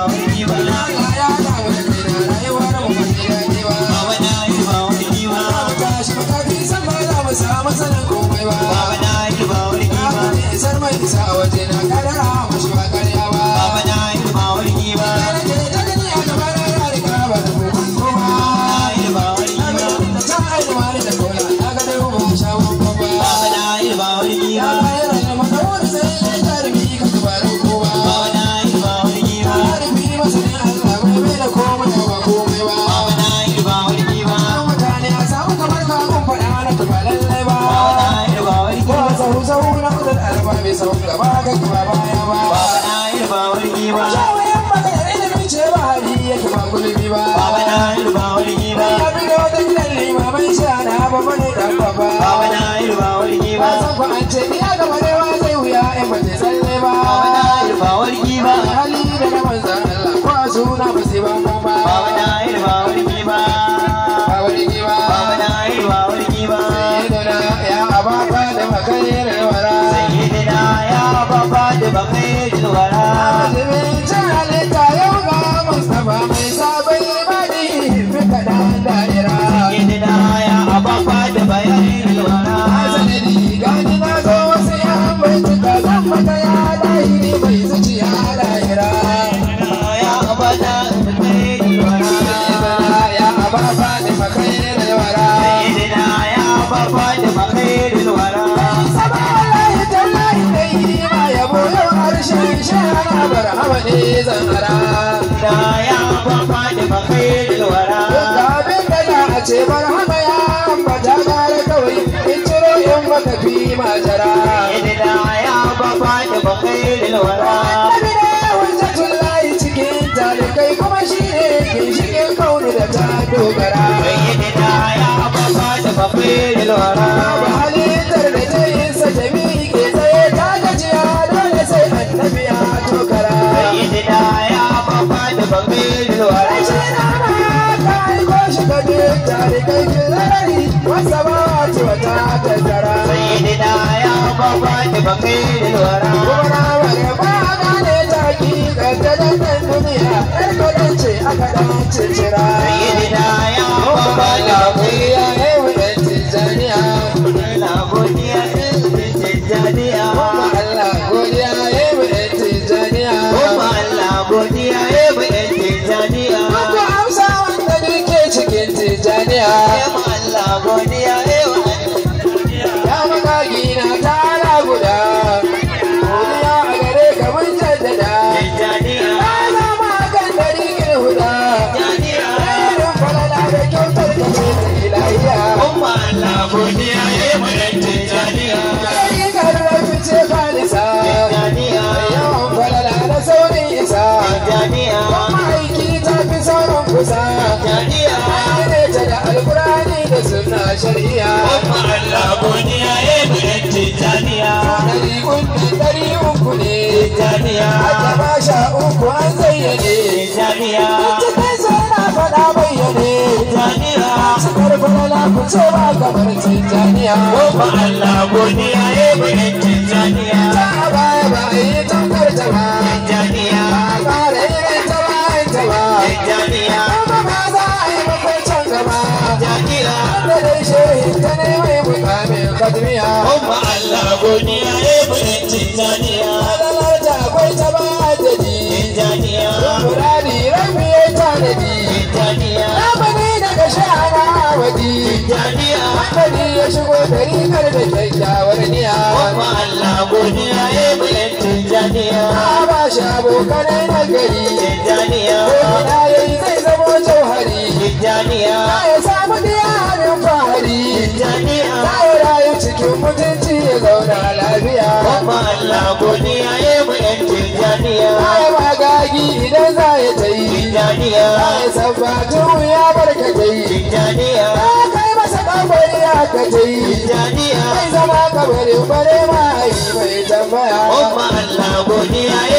wargi ba. Allah ya damu da kai na rayuwar mu ba ta daɗi ba. Baba na yi ba wargi ba. Za mu tashi matafi san ba za mu samu sanin komai ba. Baba na yi ba wargi Na ba. fi isar mai isa a waje na kadara mashi ba karya ba. Baba na yi ba wargi ba. Kai nake ta gani a gaba na ya riga ba da kokon koma. Na yi ba wargi Na ba. ga da ta aini wani da kola na ga dai ba sha wankan ba. Baba na yi ba wargi Ya ba. kayar da makawar sai ya jarumi ka tubarin kowa. Baba na yi ba wargi ba. Jarumi masanin Allah bai mai da komai ba komai ba. Baba na yi ba wargi ba. An mutane a samu kamar ka kun faɗa na tuba lallai ba. Baba na yi ba wargi Ko ba. sahu sahu na kudin alba bai sahu gaba ga gaba baya ba. Baba na yi ba wargi ba. Shawayan maganar ilimi ce ba hali yake ba gulbi ba. Baba na yi ba wargi ba. Ya bi da wata gidan limamai sha na ba bane dan baba. Baba na yi ba wargi Ba ba. san ku an ce ni a gaba ne wa zai wuya in ba ta tsalle ba. Baba na yi ba wargi ba. Hali da na manzan Allah ko a suna ba sai ba ba ba. Baba na yi ba wargi ba. Ba wani ba. Baba na yi ba wargi ba. Sayyiduna ya ababa da makarir wara. Sayyidina ya baba da bakhairul wara. Azumin halitta yau ga Mustapha mai sabon imani fi kaɗan da'ira. Sayyidina ya baba da bayairul wara. Sanadi gani na zo wasu yan baituka zan mata ya lahiri mai zuciya lahira. Ya baba da bakhairul wara. Sayyiduna ya ababa da makarir wara. Sayyidina ya baba da bakhairul wara. Sama wallahi tallahi dai ma yabo yau harshen shahara barhama ne zan ara. Da ya baba da bakhairul wara. Duk abin da za a ce barhama ya ambata gara kawai in ciro in baka fi majara. Sayyidina ya baba da bakhairul wara. Annabi ne hujjatullahi cikin talikai kuma shi ne ginshiƙin kauni da ta dogara. Sayyidina ya baba da bakhairul wara. Babu halittar da ta yi sa ta miƙe tsaye ta gajiya dole sai annabi ya tokara. Sayyidina ya baba da bakhairul wara. Rashin rana ka aiko shi ga duk talikai filarari wasa ba ce wata tattara. Sayyidina ya baba da bakhairul wara. Kuma na wani ba a gane ta hakikar ta dandan duniya ƴar kaɗan ce aka ɗan cincira. Sayyidina ya baba da Godiya ya yi ɗan Tijjaniya. Allah godiya Tijjaniya. Kuma Allah godiya ya yi ɗan Tijjaniya. Kuma Allah godiya ya bi ɗan Tijjaniya. Ku amsa wanda duke cikin Tijjaniya. Ya Allah godiya ya Ya makagi na tara guda. Godiya a gare ka mun jaddada. Tijjaniya. Na zama kan dariƙin huda. Tijjaniya. Irin falala da kyautar ka ce ta ilahiya. Kuma Allah godiya ya bi ɗan Tijjaniya. Dariƙar rafi ce falisa. Tijjaniya. Yawan falala da saurin isa. Tijjaniya. Kuma aiki ta fi sauran kusa. Tijjaniya. Ne ta da alkurani da sunna shari'a. Kuma Allah godiya ya bi ɗan Tijjaniya. Ɗari uku ɗari uku ne. Tijjaniya. Aka ba sha uku an zayyane. Tijjaniya. Cikin suna faɗa bayyane. Tijjaniya. Cikar falala ku ce ba kamar Tijjaniya. Kuma Allah godiya ya bi ɗan Tijjaniya. Ta a baya ba a yi tamkar ta ba. Tijjaniya. Ba a ƙara irin ta bayan ta ba. Tijjaniya. Kuma ba za a yi makwai gaba. Tijjaniya. Wanda dai shehin ta ne mai mukamin kadmiya. Kuma Allah godiya ya bi ɗan Tijjaniya. Falalar ta akwai ta ba adadi. Tijjaniya. Muradi rabi ya tanadi. Tijjaniya. Zamani daga sha'ana wadi. Tijjaniya. Hankali ya shigo ɗarikar da kyakkyawar niya. Kuma Allah godiya ya bi ɗan Tijjaniya. Na ba shi abokanai na gari. Tijjaniya. Ko ina yayi zai zamo jauhari. Tijjaniya. Za ya samu diya abin fahari. Tijjaniya. Za ya rayu cikin mutunci ya zauna lafiya. Kuma Allah godiya ya bi ɗan Tijjaniya. Za ya magagi idan za ya ta yi. Tijjaniya. Za ya sabbatu ya barkatai. Tijjaniya. Za kai masa kabari aka ta yi. Tijjaniya. Mai zama kabarin bare ma yi mai tambaya. Kuma Allah godiya ya